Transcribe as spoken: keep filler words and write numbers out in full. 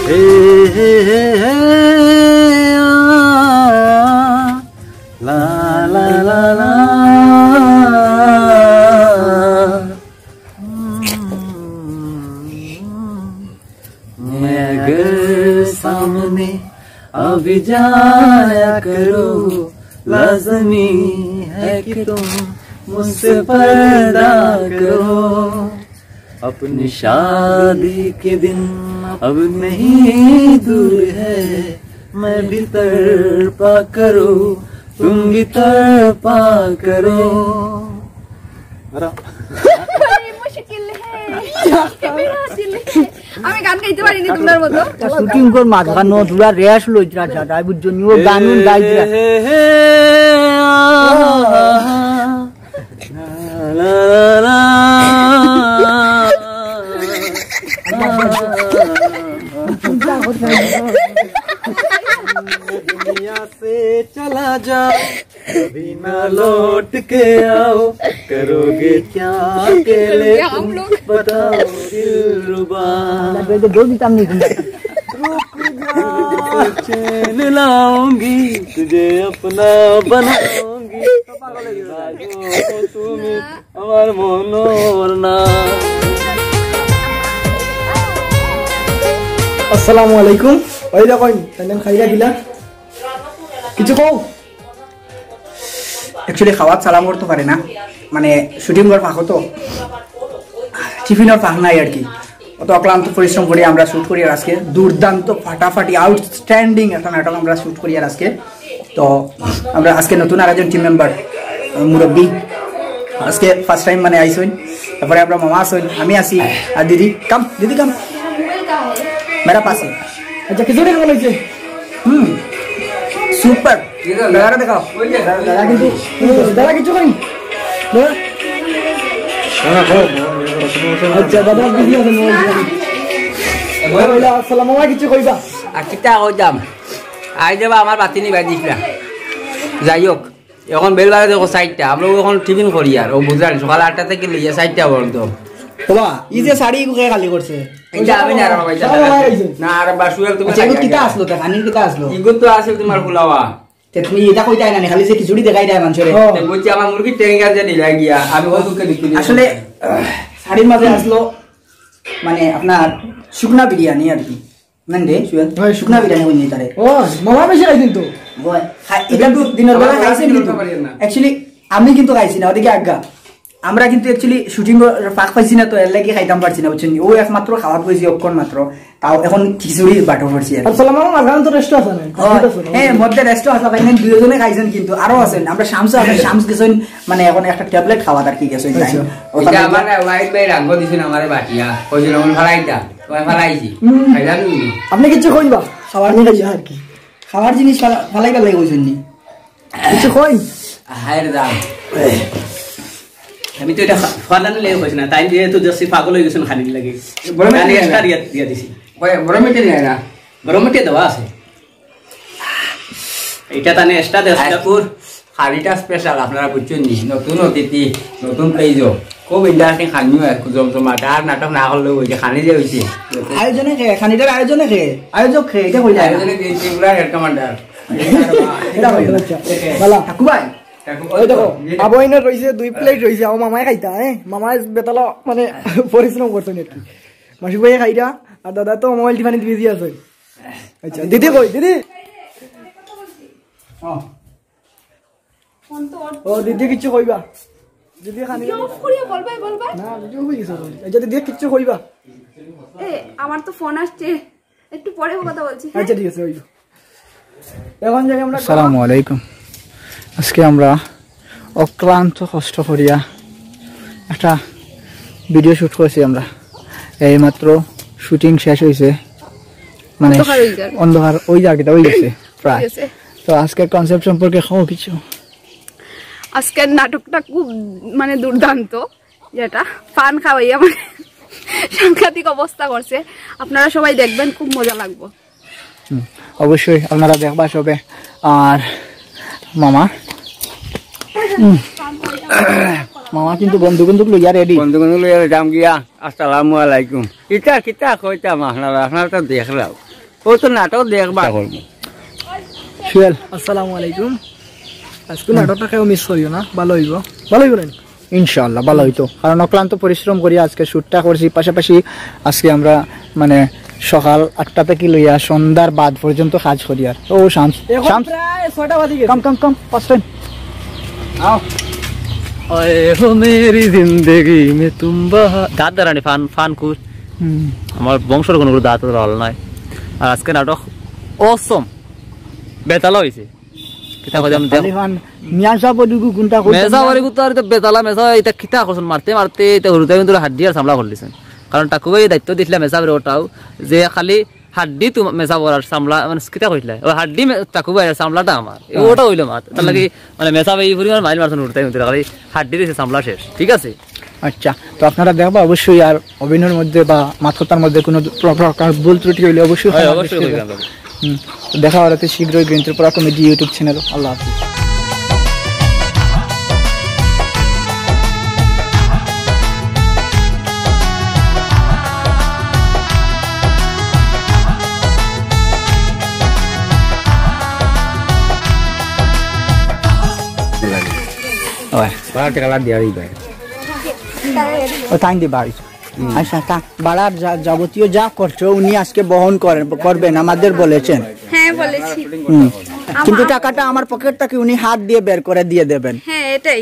हे, हे, हे, हे, आ, ला, ला, ला, ला। मैं अगर सामने अब जाया करूँ, लाजमी है कि तुम मुझसे पर्दा करो। अपनी शादी के दिन अब नहीं दूर है, मैं भी तड़पा करूँ, तुम भी तड़पा करो। बड़ी मुश्किल है, मेरा दिल है। আমি গান গাইতে পারিনি তোমরার মতো। শুটিং কর মাঝখানো তোরা রেস্ট লইতরা যা, তাই বুঝছো নি? ও গান উন গাইতরা। दुनिया से चला जाओ, कभी ना लौट के आओ, करोगे क्या अकेले तुम, बताओ दिलरुबा। दो भी काम नहीं सुनता। रुक जा, चैन लाऊंगी, तुझे अपना बनाऊंगी। তুমি আমার মনোর না। আসসালামু আলাইকুম। ওই দেখো, তাইলে খাইরা দিলা। কিছু কও? অ্যাকচুয়ালি খাওয়াত সালাম করতে পারে না, মানে শুটিং করার ফাঁকো তো টিফিনের ফাঁক নাই আর কি। অত অক্লান্ত পরিশ্রম করি আমরা শুট করি আর আজকে দুর্দান্ত ফাটাফাটি আউটস্ট্যান্ডিং একটা নাটক আমরা শুট করি আর আজকে। তো আমরা আজকে নতুন আরেকজন টিম মেম্বার মুরব্বি আজকে ফার্স্ট টাইম মানে আইসইন। তারপরে আমরা মামা আছইন, আমি আছি, আর দিদি কাম, দিদি কাম, মেরা পাশে। আচ্ছা, খিচুড়ি কেমন হয়েছে? হুম, সুপার। দাদা দেখাও। দাদা কিন্তু, দাদা কিছু করি। দাদা? আচ্ছা, দাদা বিজি আছেন, মোবাইল টিপা। আসসালাম, মামা কিছু কইবা? আর কিতা কইতাম? আই যাবা আমার বাতি নিবাই দিছিলা। যাই হোক, এখন বেল বাজে দেখো চাইরটা, আমরা এখন টিফিন করি আর ও বুঝলেন সকাল আটটা থেকে লইয়া চাইরটা পর্যন্ত। বাবা, এই যে শাড়ি ইগু কে খালি করছে? এটা আমি না রে বাবা, এটা সারা বাবা আইছে। না রে বাবা, সুয়েল তুমি আচ্ছা, ইগু খাইয়া কিতা গেলা। আসলো তা? খানির কিতা আসলো? ইগু তো আসল তোমার পোলাওয়া। তে তুমি এটা কইতায় না নি, খালি যে খিচুড়ি দেখাই দেয় মানুষরে। ও। তে বলছি আমার মুরগির টেঙ্গা যে নিলা গিয়া, আমি কত কে বিক্রি আসলে, আহ, শাড়ির মাঝে আসলো মানে আপনার শুকনা বিরিয়ানি আর কি। মানে রে, সুয়েল, হয়। শুকনা বিরিয়ানি কইনি তারে। ও, মামা বেশি খাই কিন্তু। হয়। খা-, এটা তো দিনের বেলা আমার খাইছেন কিন্তু। পারি না। Actually, আমি কিন্তু খাইছি না, ওদিকে আজ্ঞা। আমরা কিন্তু actually শুটিং ফাঁক পাইছি না, তো এর লাগি খাইতাম পারছি না, বুঝছেন নি? ও একমাত্র খাওয়াত পাইছি অক্ষণ মাত্র, তাও এখন খিচুড়ি বাটো করছি আর কি। আর সালাম আমার মাঝখানে তো রেস্ট আছে না? হয়। ঠিক আছে না? হ্যাঁ, মধ্যে রেস্ট আছে, ভাই, দুজনে খাইছেন কিন্তু আরো আছেন। আমরা শামসু আছেন, শামস গেছেন, মানে এখন একটা ট্যাবলেট খাওয়াত আর কি গেছেন, আচ্ছা। তাই? ও এটা তাহলে আমার ওয়াইফ ভাই রাখবো দিছেন আমারে বাটিয়া, কইছিল আমি ফালাইতা। তোমায় ফালাইছি। হুম। খাইলা তুমি? আপনি কিছু কইবা? খাবার নিয়ে খাইছি আর কি। খাবার জিনিস ফালা-, ফালাইবার লাগি কইছেন নি? কিছু কইন? হায় রে দাম। আমি তো এটা ফা-, ফালানো লেগে কইছি না, তাই দিয়ে তো just পাগল হয়ে গেছেন খানির লাগি। বড় মিষ্টি তাহলে নিয়ে extra না। দিয়া, দিয়া দিছি। ওই বড় মিষ্টি নিয়ে না। গরম মিষ্টি দেওয়া আছে। এটা তানে extra দেওয়া আছে। আজকুর খানিটা স্পেশাল, আপনারা বুঝছেন নি? নতুন অতিথি, নতুন পেজও। খুব ইন্টারেস্টিং খানি হয়, খুব জমজমাট। আর নাটক না করলেও ওই যে খানি যে হইছে। আয়োজনে খে, খানিটার আয়োজনে খে, আয়োজক খে, এটা কইলা। আয়োজনে কি ত্রিপুরা হেড কমান্ডার। এটা কইলা। আচ্ছা, ভালা। ঠাকুর ভাই, ঠাকুর ওই দেখো, ভাই। আবো এনে রইছে, দুই প্লেট রইছে, আমার মামায় খাইতা, হ্যাঁ? মামায় বেতালা মানে পরিশ্রম করছেন আর কি। মাসুক ভাই খাইরা, আর দাদা তো মোবাইল টিপানিত বিজি আছে। আচ্ছা, দিদি কই, দিদি? ও। ফোন তো ওর ও, দিদি কিচ্ছু কইবা? দিদি খানি কি off করিয়া বলবাই, বলবাই? না, দিদি হয়ে গেছে। আচ্ছা, দিদি কিচ্ছু কইবা? এ, আমার তো ফোন আসছে, একটু পরে কথা বলছি, হ্যাঁ? আচ্ছা, ঠিক আছে, ওই। এখন যাই আমরা। আসসালামু আলাইকুম। আজকে আমরা অক্লান্ত কষ্ট করিয়া একটা ভিডিও শুট করছি আমরা। এইমাত্র শুটিং শেষ হইছে, মানে অন্ধকার হয়ে যার। অন্ধকার ওই জায়গাটা হয়ে গেছে প্রায়। হয়ে গেছে। তো আজকের কনসেপ্ট সম্পর্কে কও কিছু। আজকের নাটকটা খুব মানে দুর্দান্ত, যেটা পান খাওয়াইয়া মানে সাংঘাতিক অবস্থা করছে। আপনারা সবাই দেখবেন, খুব মজা লাগবো। হুম, অবশ্যই আপনারা দেখবা সবে। আর মামা, হুম, মামা কিন্তু বন্দুক বন্দুক লইয়া রেডি। বন্দুক বন্দুক লইয়া যাম গিয়া। আসসালামু আলাইকুম। ইতা কিতা কইতাম আপনারা, আপনারা তো দেখলাম। ও তো নাটক দেখবা। চেষ্টা করবো। সুহেল। আসসালামু আলাইকুম। আজকে নাটকটা কেউ মিস করিও না, ভালো হইব। ভালো হইব না? ইনশাআল্লাহ ভালো হইতো, কারণ অক্লান্ত পরিশ্রম করি আজকে শ্যুটটা করছি, পাশাপাশি আজকে আমরা মানে সকাল আটটা থেকে লইয়া সন্ধ্যার বাদ পর্যন্ত কাজ করি। আর ও শামস, এখন শামস, প্রায় ছয়টা বাজে গেছে। কাম কাম কাম, ফার্স্ট টাইম। আও। ওয়ে হো মেরি জিন্দেগি মে তুম বাহার। দাঁত দাঁড়ানি ফান ফান কুর। হুম। আমার বংশর কোনো দাঁত ভালো নাই। আর আজকে নাটক অসম বেতালা হইছে। কিতা কইতাম দেখ। খালি ফান মিয়া সাহেব ওদিকে কোনটা কইতাম মেসা না। বাড়ি তো আর তো বেতালা মেসা, এটা কিতা করছন মারতে মারতে এটা হুরুতাই কিন্তু হাড্ডি আর চামড়া করলিছেন। কারণ টাকু ভাই দায়িত্ব দিছিলা মেসা বাড়ি ওটাও, যে খালি হাড্ডি তো মেসা বড়ার চামড়া মানে কিতা কইছিলা? ও হাড্ডি মে-, টাকু ভাই আর চামড়াটা আমার। এ হ্যাঁ। ওটা হইলো মাত। তার লাগি মানে মেসা ভাই এই পরিমাণ মাইল মারছন হুরুতাই কিন্তু খালি হাড্ডি দিছে চামড়া শেষ। ঠিক আছে? আচ্ছা, তো আপনারা দেখবা অবশ্যই, আর অভিনয়ের মধ্যে বা মাতকথার মধ্যে কোনো প্র-, প্রকার ভুল ত্রুটি হইলে অবশ্যই হয়, ক্ষমা অবশ্যই দৃষ্টিতে। হইবে আমরা। হুম, তো দেখা হবে অতি শীঘ্রই বিন ত্রিপুরা কমেডি YouTube চ্যানেল। আল্লাহ হাফিজ। ওই। বারো টাকা লাগ দিয়া দিবে। ও, thank you ভাই। আচ্ছা, তা বাড়ার যা-, যাবতীয় যা খরচ উনি আজকে বহন করেন, করবেন, আমাদের বলেছেন। হ্যাঁ, বলেছি। হুম। কিন্তু টাকাটা আমার পকেট থেকে উনি হাত দিয়ে বের করে দিয়ে দেবেন। হ্যাঁ, এটাই।